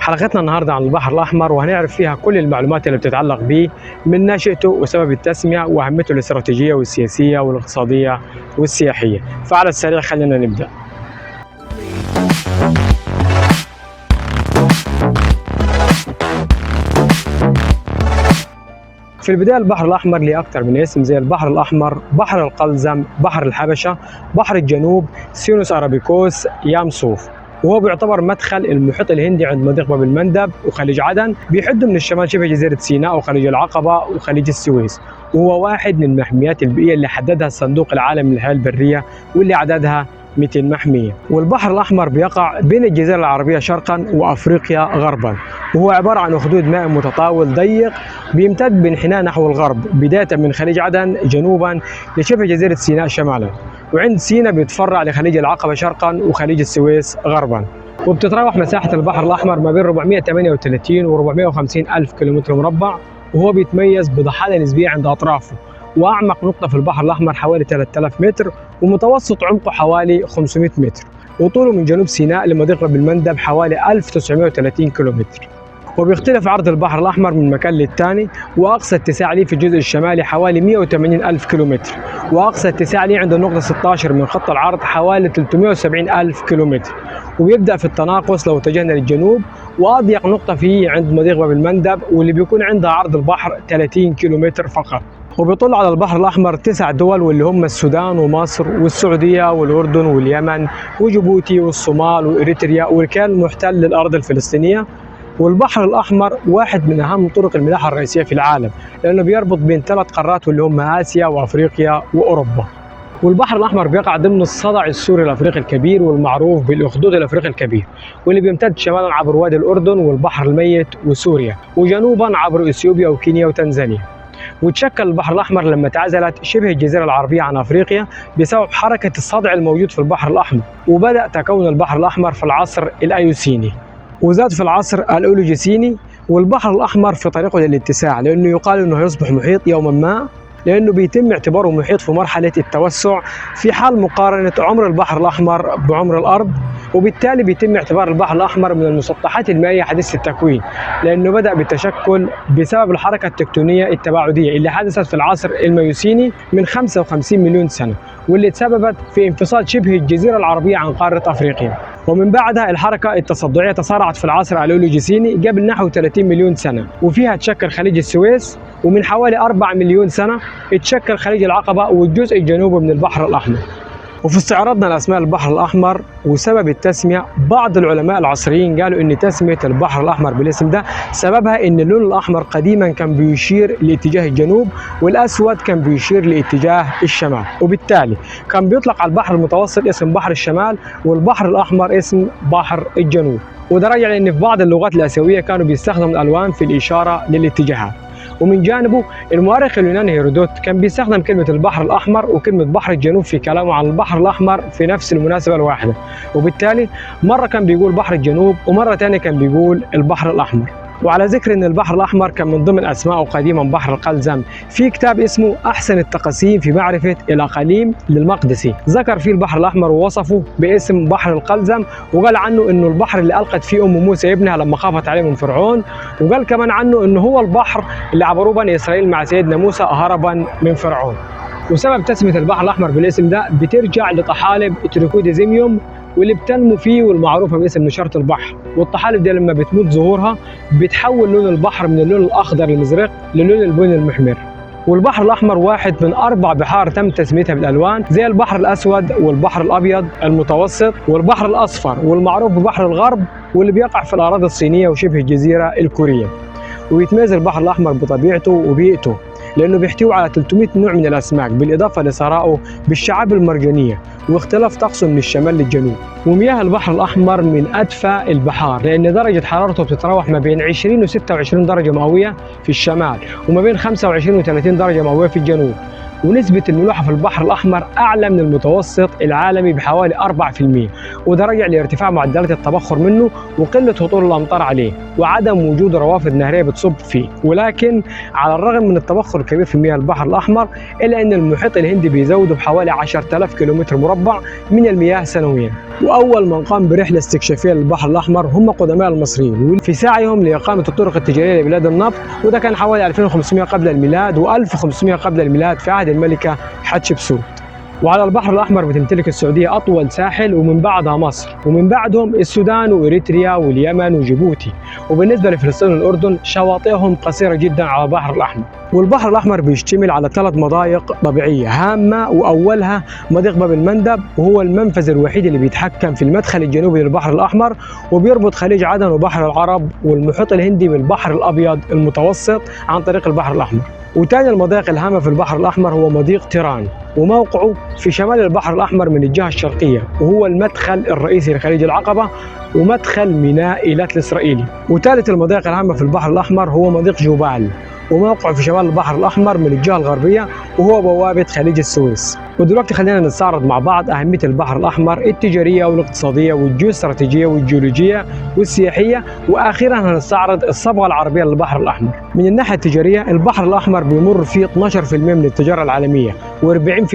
حلقتنا النهاردة عن البحر الأحمر، وهنعرف فيها كل المعلومات اللي بتتعلق به من نشأته وسبب التسمية وأهميته الاستراتيجية والسياسية والاقتصادية والسياحية. فعلى السريع خلينا نبدأ. في البداية البحر الأحمر ليه أكثر من اسم، زي البحر الأحمر، بحر القلزم، بحر الحبشة، بحر الجنوب، سينوس أرابيكوس، يام صوف. وهو بيعتبر مدخل المحيط الهندي عند مضيق باب المندب وخليج عدن، بيحد من الشمال شبه جزيرة سيناء وخليج العقبة وخليج السويس. وهو واحد من المحميات البيئية اللي حددها الصندوق العالمي للحياة البرية واللي عددها 200 محمية. والبحر الأحمر بيقع بين الجزيرة العربية شرقا وأفريقيا غربا، وهو عبارة عن أخدود ماء متطاول ضيق بيمتد بانحناء نحو الغرب، بداية من خليج عدن جنوبا لشبه جزيرة سيناء شمالا، وعند سيناء بيتفرع لخليج العقبة شرقا وخليج السويس غربا. وبتتراوح مساحة البحر الأحمر ما بين 438 و 450 ألف كيلومتر مربع، وهو بيتميز بضحالة نسبية عند أطرافه، وأعمق نقطة في البحر الأحمر حوالي 3000 متر، ومتوسط عمقه حوالي 500 متر، وطوله من جنوب سيناء لمضيق باب المندب حوالي 1930 كيلومتر. وبيختلف عرض البحر الأحمر من مكان للتاني، وأقصى اتساع ليه في الجزء الشمالي حوالي 180 ألف كيلومتر، وأقصى اتساع ليه عند النقطة 16 من خط العرض حوالي 370 ألف كيلومتر، وبيبدأ في التناقص لو اتجهنا للجنوب، وأضيق نقطة فيه عند مضيق باب المندب واللي بيكون عندها عرض البحر 30 كيلومتر فقط. وبيطل على البحر الأحمر 9 دول، واللي هم السودان ومصر والسعودية والأردن واليمن وجيبوتي والصومال وإريتريا، والكان محتل للأرض الفلسطينية. والبحر الأحمر واحد من أهم طرق الملاحة الرئيسية في العالم، لأنه بيربط بين 3 قارات واللي هم آسيا وأفريقيا وأوروبا. والبحر الأحمر بيقع ضمن الصدع السوري الأفريقي الكبير والمعروف بالأخدود الأفريقي الكبير، واللي بيمتد شمالا عبر وادي الأردن والبحر الميت وسوريا، وجنوبا عبر إثيوبيا وكينيا وتنزانيا. وتشكل البحر الأحمر لما تعزلت شبه الجزيرة العربية عن أفريقيا بسبب حركة الصدع الموجود في البحر الأحمر، وبدأ تكون البحر الأحمر في العصر الأيوسيني، وزاد في العصر الأولوجيسيني. والبحر الأحمر في طريقه للاتساع، لأنه يقال أنه هيصبح محيط يوما ما، لأنه بيتم اعتباره محيط في مرحلة التوسع في حال مقارنة عمر البحر الأحمر بعمر الأرض، وبالتالي بيتم اعتبار البحر الأحمر من المسطحات المائية حديثة التكوين، لأنه بدأ بالتشكل بسبب الحركة التكتونية التباعدية اللي حدثت في العصر الميوسيني من 55 مليون سنة، واللي تسببت في انفصال شبه الجزيرة العربية عن قارة أفريقيا. ومن بعدها الحركة التصدعية تسارعت في العصر الأولوجيسيني قبل نحو 30 مليون سنة، وفيها تشكل خليج السويس، ومن حوالي 4 مليون سنة اتشكل خليج العقبة والجزء الجنوبي من البحر الأحمر. وفي استعراضنا لأسماء البحر الأحمر وسبب التسمية، بعض العلماء العصريين قالوا إن تسمية البحر الأحمر بالاسم ده سببها إن اللون الأحمر قديما كان بيشير لاتجاه الجنوب، والأسود كان بيشير لاتجاه الشمال، وبالتالي كان بيطلق على البحر المتوسط اسم بحر الشمال، والبحر الأحمر اسم بحر الجنوب. وده راجع لأن في بعض اللغات الآسيوية كانوا بيستخدموا الألوان في الإشارة للاتجاهات. ومن جانبه المؤرخ اليوناني هيرودوت كان بيستخدم كلمة البحر الأحمر وكلمة بحر الجنوب في كلامه عن البحر الأحمر في نفس المناسبة الواحدة، وبالتالي مرة كان بيقول بحر الجنوب ومرة تانية كان بيقول البحر الأحمر. وعلى ذكر ان البحر الاحمر كان من ضمن اسمائه قديما بحر القلزم، في كتاب اسمه احسن التقاسيم في معرفة الاقاليم للمقدسي ذكر فيه البحر الاحمر ووصفه باسم بحر القلزم، وقال عنه انه البحر اللي القت فيه ام موسى ابنها لما خافت عليه من فرعون، وقال كمان عنه انه هو البحر اللي عبروه بني اسرائيل مع سيدنا موسى هربا من فرعون. وسبب تسميه البحر الاحمر بالاسم ده بترجع لطحالب تريكوديزيميوم واللي بتنمو فيه والمعروفة باسم نشاره البحر. والطحالب دي لما بتموت ظهورها بتحول لون البحر من اللون الاخضر المزرق للون البني المحمر. والبحر الاحمر واحد من 4 بحار تم تسميتها بالالوان، زي البحر الاسود والبحر الابيض المتوسط والبحر الاصفر والمعروف ببحر الغرب واللي بيقع في الاراضي الصينية وشبه الجزيرة الكورية. ويتميز البحر الاحمر بطبيعته وبيئته، لأنه بيحتوي على 300 نوع من الأسماك، بالإضافة لثرائه بالشعاب المرجانية واختلاف طقسه من الشمال للجنوب. ومياه البحر الأحمر من أدفى البحار، لأن درجة حرارته بتتراوح ما بين 20 و 26 درجة مئوية في الشمال، وما بين 25 و 30 درجة مئوية في الجنوب. ونسبة الملوحة في البحر الأحمر أعلى من المتوسط العالمي بحوالي 4%، وده راجع لارتفاع معدلات التبخر منه وقلة هطول الأمطار عليه. وعدم وجود روافد نهرية بتصب فيه. ولكن على الرغم من التبخر الكبير في مياه البحر الأحمر، إلا أن المحيط الهندي بيزوده بحوالي 10,000 كيلومتر مربع من المياه سنويا. وأول من قام برحلة استكشافية للبحر الأحمر هم قدماء المصريين في سعيهم لإقامة الطرق التجارية لبلاد النفط، وده كان حوالي 2500 قبل الميلاد و1500 قبل الميلاد في عهد الملكة حتشبسوت. وعلى البحر الأحمر بتمتلك السعودية أطول ساحل، ومن بعدها مصر، ومن بعدهم السودان وإريتريا واليمن وجيبوتي. وبالنسبة لفلسطين والأردن شواطئهم قصيرة جدا على البحر الأحمر. والبحر الأحمر بيشتمل على 3 مضايق طبيعية هامة، وأولها مضيق باب المندب، وهو المنفذ الوحيد اللي بيتحكم في المدخل الجنوبي للبحر الأحمر، وبيربط خليج عدن وبحر العرب والمحيط الهندي بالبحر الأبيض المتوسط عن طريق البحر الأحمر. وتاني المضايق الهامة في البحر الأحمر هو مضيق تيران، وموقعه في شمال البحر الأحمر من الجهة الشرقية، وهو المدخل الرئيسي لخليج العقبة ومدخل ميناء إيلات الإسرائيلي. وثالث المضايق الهامة في البحر الأحمر هو مضيق جوبال، وموقعه في شمال البحر الأحمر من الجهة الغربية، وهو بوابة خليج السويس. ودلوقتي خلينا نستعرض مع بعض أهمية البحر الأحمر التجارية والاقتصادية والجيوستراتيجية والجيولوجية والسياحية، وأخيرا هنستعرض الصبغة العربية للبحر الأحمر. من الناحية التجارية، البحر الأحمر بيمر فيه 12% من التجارة العالمية و40%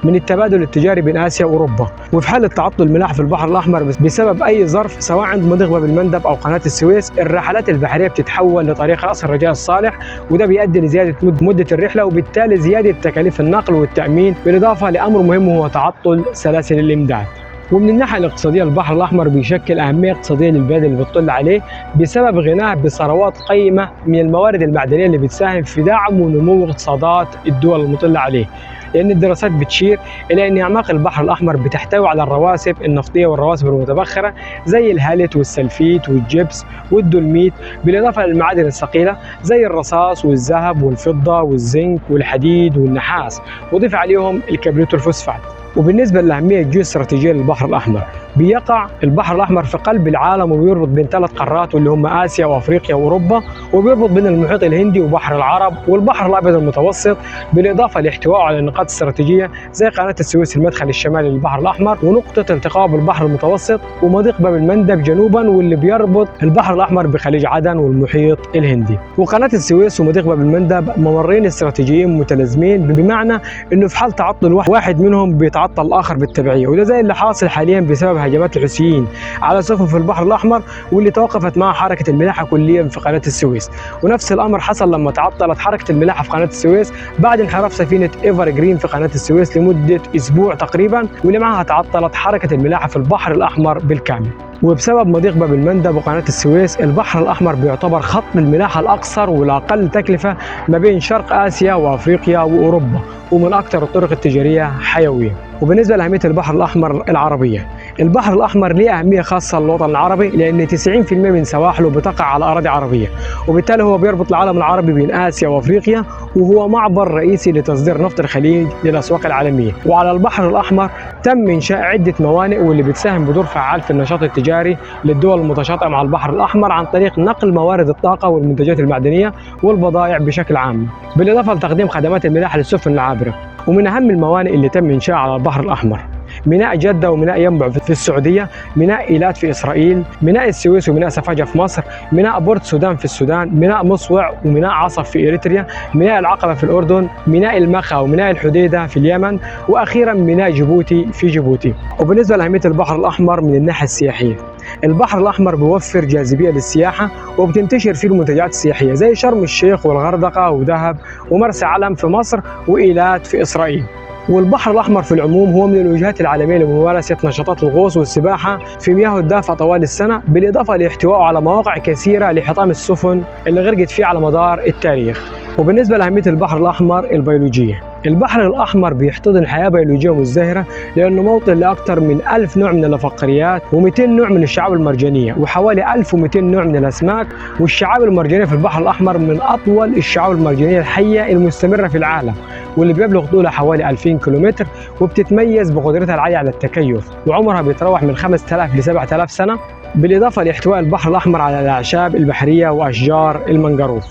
من التبادل التجاري بين آسيا وأوروبا. وفي حالة تعطل الملاحة في البحر الأحمر بسبب أي ظرف، سواء عند مضيق باب المندب أو قناة السويس، الرحلات البحرية بتتحول لطريق رأس الرجاء الصالح، وده بيؤدي لزيادة مدة الرحلة وبالتالي زيادة تكاليف النقل والتأمين، بالإضافة لأمر مهم وهو تعطل سلاسل الإمداد. ومن الناحية الاقتصادية، البحر الأحمر بيشكل أهمية اقتصادية للبلد اللي بتطل عليه بسبب غناه بثروات قيمة من الموارد المعدنية اللي بتساهم في دعم ونمو اقتصادات الدول المطلة عليه، لأن الدراسات بتشير إلى أن أعماق البحر الأحمر بتحتوي على الرواسب النفطية والرواسب المتبخرة زي الهالت والسلفيت والجبس والدولميت، بالإضافة للمعادن الثقيلة زي الرصاص والذهب والفضة والزنك والحديد والنحاس، وضيف عليهم الكبريت والفوسفات. وبالنسبة للأهمية الجيوستراتيجية للبحر الأحمر، بيقع البحر الأحمر في قلب العالم وبيربط بين 3 قارات واللي هم آسيا وأفريقيا وأوروبا، وبيربط بين المحيط الهندي وبحر العرب والبحر الأبيض المتوسط، بالإضافة لاحتوائه على نقاط استراتيجية زي قناة السويس المدخل الشمالي للبحر الأحمر ونقطة التقائه بالبحر المتوسط ومضيق باب المندب جنوبا واللي بيربط البحر الأحمر بخليج عدن والمحيط الهندي. وقناة السويس ومضيق باب المندب ممرين استراتيجيين متلازمين، بمعنى انه في حال تعطل واحد منهم بيتعطل الآخر بالتبعية، وده زي اللي حاصل حاليا بسبب هجمات الحوثيين على سفن في البحر الأحمر واللي توقفت مع حركة الملاحة كليا في قناة السويس. ونفس الأمر حصل لما تعطلت حركة الملاحة في قناة السويس بعد انحراف سفينة إيفر جرين في قناة السويس لمدة أسبوع تقريبا، واللي معها تعطلت حركة الملاحة في البحر الأحمر بالكامل. وبسبب مضيق باب المندب وقناة السويس، البحر الأحمر بيعتبر خط الملاحة الأقصر والأقل تكلفة ما بين شرق آسيا وأفريقيا وأوروبا، ومن أكثر الطرق التجارية حيوية. وبالنسبة لأهمية البحر الأحمر العربية، البحر الأحمر ليه أهمية خاصة للوطن العربي لأن 90% من سواحله بتقع على أراضي عربية، وبالتالي هو بيربط العالم العربي بين آسيا وأفريقيا، وهو معبر رئيسي لتصدير نفط الخليج للأسواق العالمية. وعلى البحر الأحمر تم إنشاء عدة موانئ واللي بتساهم بدور فعال في النشاط التجاري للدول المتشاطئة مع البحر الأحمر عن طريق نقل موارد الطاقة والمنتجات المعدنية والبضائع بشكل عام، بالإضافة لتقديم خدمات الملاحة للسفن العابرة. ومن أهم الموانئ اللي تم إنشاءها على البحر الأحمر ميناء جدة وميناء ينبع في السعودية، ميناء إيلات في إسرائيل، ميناء السويس وميناء سفاجة في مصر، ميناء بورت سودان في السودان، ميناء مصوع وميناء عصف في إريتريا، ميناء العقبة في الأردن، ميناء المخا وميناء الحديدة في اليمن، وأخيرا ميناء جيبوتي في جيبوتي. وبالنسبة لأهمية البحر الأحمر من الناحية السياحية، البحر الأحمر بيوفر جاذبية للسياحة وبتنتشر فيه المنتجات السياحية زي شرم الشيخ والغردقة ودهب ومرسى علم في مصر وإيلات في إسرائيل. والبحر الأحمر في العموم هو من الوجهات العالمية لممارسة نشاطات الغوص والسباحة في مياه الدافئة طوال السنة، بالإضافة لاحتوائه على مواقع كثيرة لحطام السفن اللي غرقت فيه على مدار التاريخ. وبالنسبة لأهمية البحر الأحمر البيولوجية، البحر الأحمر بيحتضن حياة بيولوجية مزدهرة لأنه موطن لأكثر من 1000 نوع من اللافقاريات و200 نوع من الشعاب المرجانية وحوالي 1200 نوع من الأسماك. والشعاب المرجانية في البحر الأحمر من أطول الشعاب المرجانية الحية المستمرة في العالم، واللي بيبلغ طولها حوالي 2000 كيلومتر، وبتتميز بقدرتها العالية على التكيف، وعمرها بيتراوح من 5000 ل 7000 سنة، بالإضافة لاحتواء البحر الأحمر على الأعشاب البحرية وأشجار المنجروف.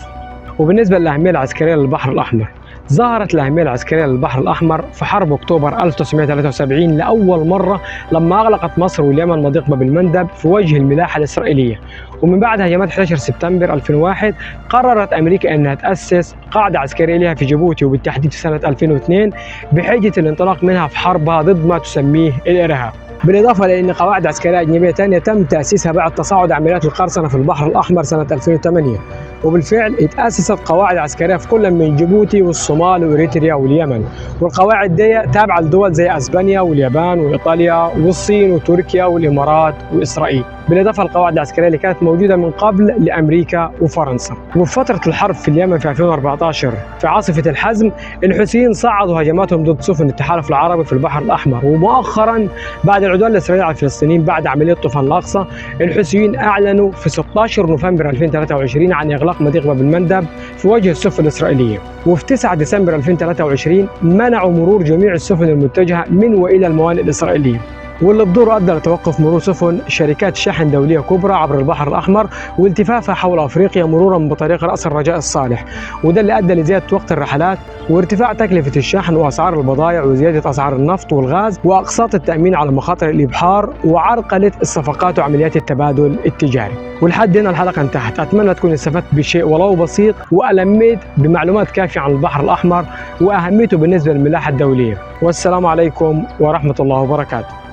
وبالنسبة للأهمية العسكرية للبحر الأحمر، ظهرت الأهمية العسكرية للبحر الأحمر في حرب أكتوبر 1973 لأول مرة، لما أغلقت مصر واليمن مضيق باب المندب في وجه الملاحة الإسرائيلية. ومن بعد هجمات 11 سبتمبر 2001 قررت أمريكا أنها تأسس قاعدة عسكرية لها في جيبوتي، وبالتحديد في سنة 2002، بحجة الانطلاق منها في حربها ضد ما تسميه الإرهاب. بالإضافة لأن قواعد عسكرية أجنبية ثانية تم تأسيسها بعد تصاعد عمليات القرصنة في البحر الأحمر سنة 2008، وبالفعل اتأسست قواعد عسكرية في كل من جيبوتي والصومال وإريتريا واليمن، والقواعد دي تابعة لدول زي أسبانيا واليابان وإيطاليا والصين وتركيا والإمارات وإسرائيل، بالإضافة للقواعد العسكرية اللي كانت موجودة من قبل لأمريكا وفرنسا. وفي فترة الحرب في اليمن في 2014 في عاصفة الحزم، الحوثيين صعدوا هجماتهم ضد سفن التحالف العربي في البحر الأحمر. ومؤخرا بعد العدوان الإسرائيلي على الفلسطينيين بعد عملية طوفان الأقصى، الحوثيين أعلنوا في 16 نوفمبر 2023 عن إغلاق مضيق باب المندب في وجه السفن الإسرائيلية. وفي 9 ديسمبر 2023 منعوا مرور جميع السفن المتجهة من وإلى الموانئ الإسرائيلية، واللي بدوره أدى لتوقف مرور سفن شركات شحن دولية كبرى عبر البحر الأحمر والتفافها حول أفريقيا مرورا بطريق رأس الرجاء الصالح، وده اللي أدى لزيادة وقت الرحلات وارتفاع تكلفة الشحن وأسعار البضائع وزيادة أسعار النفط والغاز وأقساط التأمين على مخاطر الإبحار وعرقلة الصفقات وعمليات التبادل التجاري. ولحد هنا الحلقة انتهت، أتمنى تكون استفدت بشيء ولو بسيط وألميت بمعلومات كافية عن البحر الأحمر وأهميته بالنسبة للملاحة الدولية. والسلام عليكم ورحمة الله وبركاته.